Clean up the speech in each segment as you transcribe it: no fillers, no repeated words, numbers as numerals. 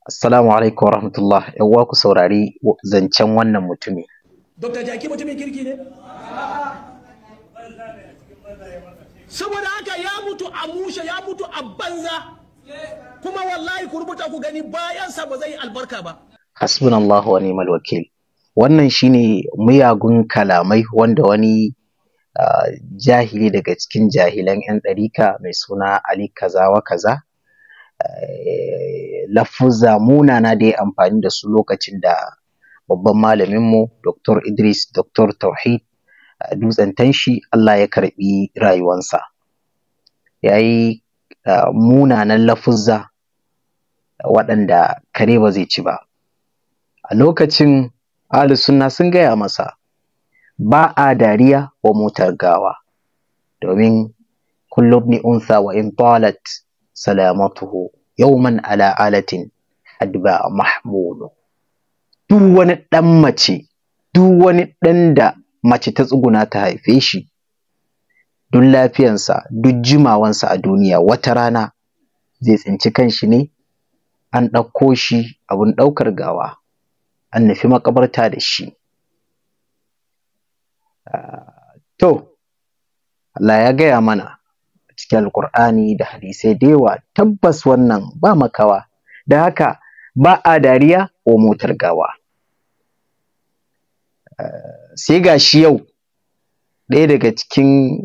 Assalamu alaikum warahmatullah. Yan uwa, ku saurari zancen wannan mutumi. Dr. Jaki mutumin kirki ne? Saboda haka ya mutu a mushe, ya mutu a banza. Kuma wallahi ku rubuta ku gani, bayansa ba zai yi albarka ba. Hasbunallahu wa ni'mal wakil. Wannan shine miyagun kalamai wanda wani jahili daga cikin jahilan 'yan ɗarika mai suna Ali kaza wa kaza, lafuzza munana da ya amfani da su lokacin da babban malaminmu Dr. Idris Dr. Tauhid Dutsen Tanshi Allah ya karɓi rayuwansa. Ya yi munanan lafuzza waɗanda kare ba zai ci ba. A lokacin Ahlus Sunna sun gaya masa ba a dariya wa motar gawa, domin kullu ibni untha wa in talat salamatuhu yawman ala alatin hadba mahmulu. Duk wani ɗan mace, duk wani ɗan da mace ta tsuguna ta haife shi, duk lafiyansa, duk jimawansa a duniya, wata rana zai tsinci kanshi ne an ɗauko shi abun ɗaukar gawa, an nufi maƙabarta da shi. To, Allah ya gaya mana cikin Alƙur'ani da hadisai da yawa, tabbas wannan ba makawa, da haka ba a dariya wa motar gawa. Sai ga shi yau ɗaya daga cikin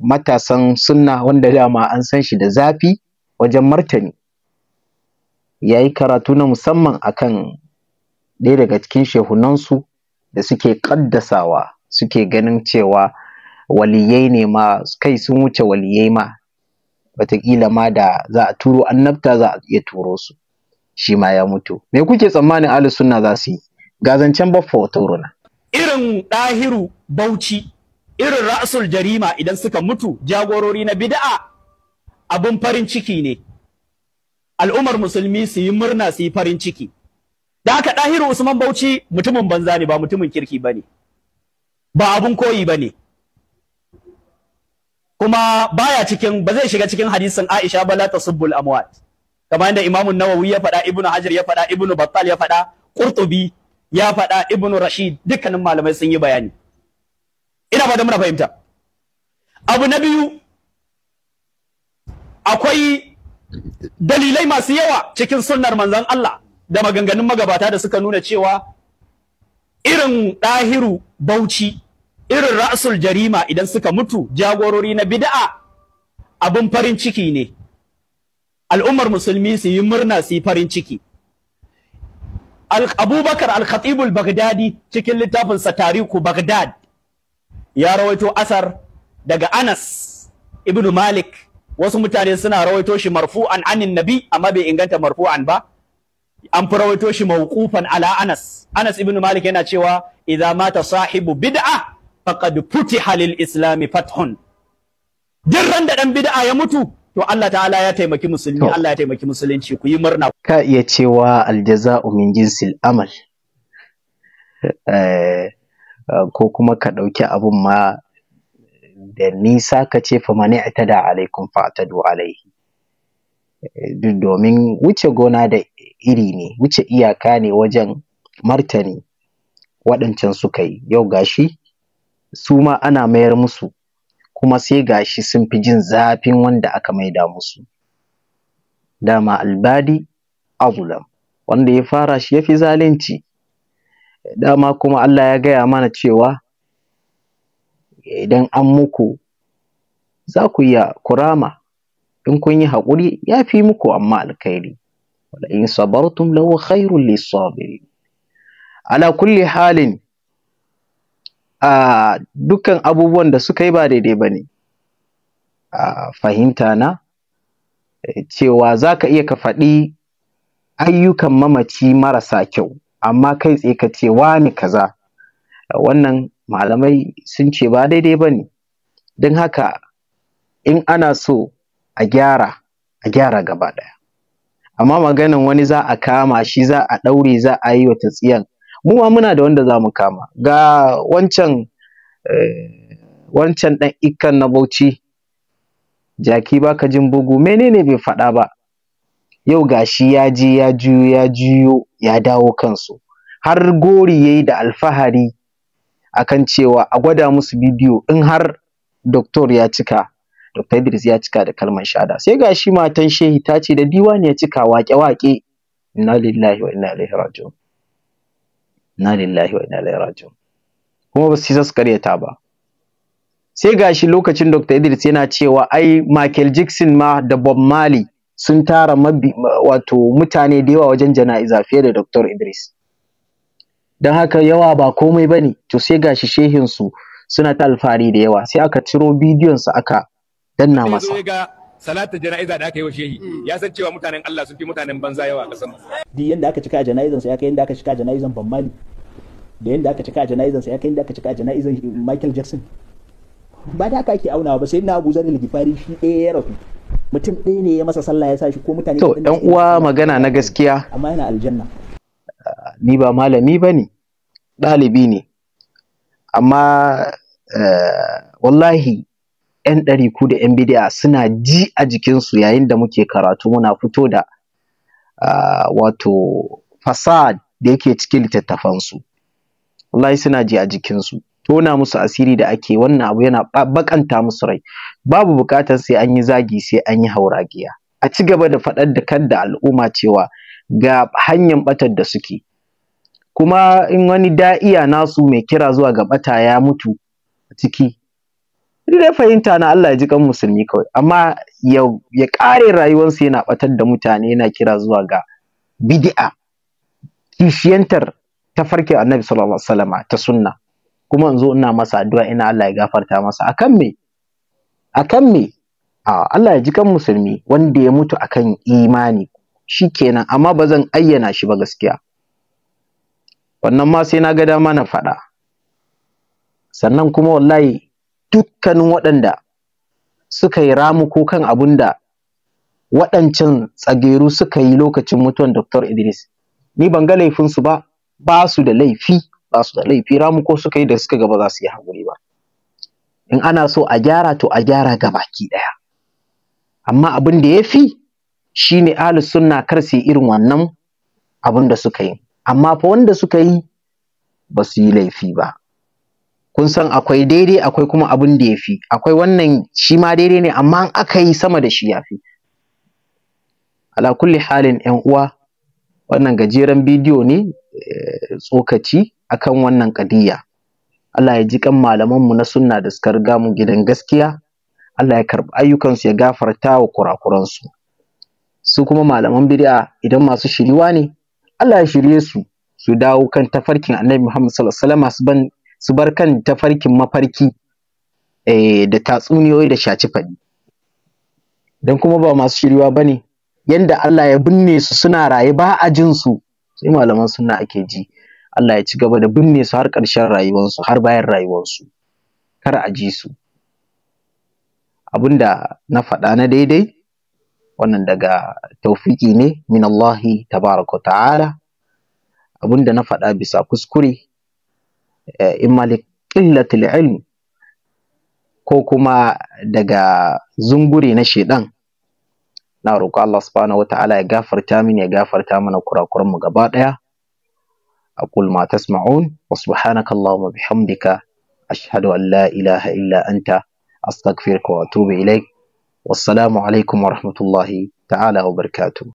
matasan sunna wanda dama an san shi da zafi wajen martani, ya yi karatu na musamman akan ɗaya daga cikin shehunansu da suke ƙaddasawa, suke ganin cewa waliyai ne ma, kai sun wuce waliyai ma, wataƙila ma da za a turo annabta za a iya turo su. Shi ma ya mutu. Me kuke tsammanin Ahlus Sunna za su yi? Ga zancen Baffa Hotoro na. Irin Ɗahiru Bauchi, irin Ra'asul Jarima, idan suka mutu, jagorori na bid'a, abun farin ciki ne. Al'ummar musulmi su yi murna, su yi farin ciki. Da haka Ɗahiru Usman Bauchi mutumin banza ne, ba mutumin kirki ba ne. Ba abun koyi ba ne. Kuma baya cikin, ba zai shiga cikin hadisin Aisha ba, la tasubbul amwat. Kamar yadda Imam Nawawi ya faɗa, Ibn Hajar ya faɗa, Ibn Battal ya faɗa, Qurtubi ya faɗa, Ibn Rashid, dukkanin malamai sun yi bayani. Ina ba da muna fahimta. Abu na biyu, akwai dalilai masu yawa cikin sunnar manzon Allah da maganganun magabata da suka nuna cewa irin Ɗahiru Bauchi, irin Ra'asul Jarima, idan suka mutu, jagorori na bid'a, abun farin ciki ne. Al'ummar musulmi su yi murna, su yi farin ciki. Abubakar Al-Khatib al-Baghdadi cikin littafinsa Tariku Baghdad ya rawaito asar daga Anas ibn Malik. Wasu mutane suna rawaito shi marfu'an anin nabi, amma bai inganta marfu'an ba. An fi rawaito shi mawqufan ala Anas. Anas ibn Malik yana cewa idza mata sahibu bid'a faqad futiha lil islam fathun. Duk ran da dan bid'a ya mutu, to Allah ta'ala ya taimaki musulmi, Allah ya taimaki musulunci, ku yi murna. Ka iya cewa aljaza'u min jinsil amal, ko kuma ka ɗauki abun ma da nisa ka ce fa mani i'tada alaikum fa'tadu alaihi. Duk domin wuce gona da iri ne, wuce iyaka ne wajen martani waɗancan suka yi. Yau gashi su ma ana mayar musu, kuma sai gashi sun fi jin zafin wanda aka maida musu. Dama albadi azlam, wanda ya fara shi ya fi zalunci. Dama kuma Allah ya gaya mana cewa idan an muku za ku iya kurama, in kun yi haƙuri ya fi muku amma alkhairi. Wala in sabartum lahu khairul lisabirin. Ala kulli halin, a dukkan abubuwan da suka yi ba daidai ba ne. A fahimta na, cewa za ka iya ka faɗi ayyukan mamaci marasa kyau, amma kai tsaye ka ce wani kaza, wannan malamai sun ce ba daidai ba ne. Don haka in ana so a gyara, a gyara gaba ɗaya. Amma maganan wani za a kama shi, za a ɗaure, za a yi wata tsiyan, mu ma muna da wanda za mu kama. Ga wancan wancan ɗan ikan na Bauchi, Jaki baka jin bugu, menene bai faɗa ba? Yau gashi ya je ya juyo ya juyo ya dawo kansu. Har gori yayi da alfahari akan cewa a gwada musu bidiyo in har doktor ya cika, Dr. Idris ya cika da kalmar shahada. Sai gashi matan shehi ta ce da diwani ya cika waƙe-waƙe. Inna lillahi wa inna ilaihi raji'un. Inna lillahi wa inna ilaihi raji'un. Kuma ba su isa su karyata ba. Sai gashi lokacin Dr. Idris yana cewa ai Michael Jackson ma da Bob Marley sun tara wato mutane da yawa wajen jana'iza fiye da Dr. Idris. Don haka yawa ba komai bane. To sai gashi shehin su suna ta alfahari da yawa, sai aka ciro bidiyon su aka danna masa. Ga salatar jana'iza da aka yi wa shehi, ya san cewa mutanen Allah sun fi mutanen banza yawa a ƙasar. Duk yanda aka cika jana'izan sa ya kai yanda aka cika jana'izan Bob Marley, da yanda aka cika jana'izan sa ya kai yanda aka cika jana'izan Michael Jackson. Ba da haka ake aunawa ba. Sai na Abu Zar al-Ghifari shi ɗaya ya rasu, mutum ɗaya ne ya masa sallah ya sa shi ko mutane. To ɗan uwa, magana na gaskiya, amma yana aljanna. Ni ba malami bane, ɗalibi ne, amma wallahi 'yan ɗariku da 'yan bidi'a suna ji a jikinsu yayin da muke karatu muna fito da wato fasad da yake cikin littattafansu. Wallahi suna ji a jikinsu. Tona musu asiri da ake wannan abu yana bakanta musu rai. Babu buƙatar sai an yi zagi, sai an yi hauragiya. A ci gaba da faɗar da kan da al'umma cewa ga hanyar ɓatar da suke. Kuma in wani da'iya nasu mai kira zuwa ga ɓata ya mutu a ciki, ni dai fahimta na Allah ya ji kan musulmi kawai, amma ya ƙare rayuwarsa yana ɓatar da mutane, yana kira zuwa ga bid'a, kishiyantar tafarkin Annabi sallallahu alaihi wasallam ta sunna, kuma in zo ina masa addu'a ina Allah ya gafarta masa akan me? Akan me? A Allah ya ji kan musulmi wanda ya mutu akan imani shikenan, amma ba zan ayyana shi ba gaskiya. Wannan ma sai na ga dama na faɗa. Sannan kuma wallahi dukkanin waɗanda suka yi ramuko kan abun da waɗancan tsageru suka yi lokacin mutuwan Dr. Idris, ni ban ga laifinsu ba, ba su da laifi, ba su da laifi, ramuko suka yi da suka ga ba za su yi haƙuri ba. In ana so a gyara to a gyara gabaki ɗaya. Amma abin da ya fi shi ne ahlus sunna kar su yi irin wannan abin da suka yi. Amma fa wanda suka yi ba su yi laifi ba. Kun san akwai daidai, akwai kuma abin da ya fi. Akwai wannan shi ma daidai ne, amma in aka yi sama da shi ya fi. Ala kulli halin ƴan uwa, wannan gajeren bidiyo ne tsokaci akan wannan ƙadiyya. Allah ya ji kan malamanmu na sunna da suka riga mu gidan gaskiya. Allah ya karɓi ayyukansu ya gafarta wa kurakuransu. Su kuma malaman bid'a idan masu shiriwa ne, Allah ya shirye su su dawo kan tafarkin Annabi Muhammad sallallahu alaihi wasallam, su bar kan tafarkin mafarki da tatsuniyoyi da shaci faɗi. Idan kuma ba masu shiriwa bane, yanda Allah ya binne su suna raye ba a jin su, sai malaman sunna ake ji. Allah ya ci gaba da binne su har ƙarshen rayuwarsu, har bayan rayuwarsu, kar a ji su. Abinda na faɗa na daidai, wannan daga tawfiki ne min Allahi tabaraka ta'ala. Abinda na faɗa bisa kuskure, imma li qillatil ilm ko kuma daga zungure na shedan, na roƙo Allah subhanahu wata'ala ya gafarta mini, ya gafarta mana kurakuran mu gaba ɗaya. Aqul ma tasma'un wa subhanaka allahumma bihamdika ashhadu an la ilaha illa anta astaghfiruka wa atubu ilaik. Wassalamu alaikum wa rahmatullahi ta'ala wa barakatuh.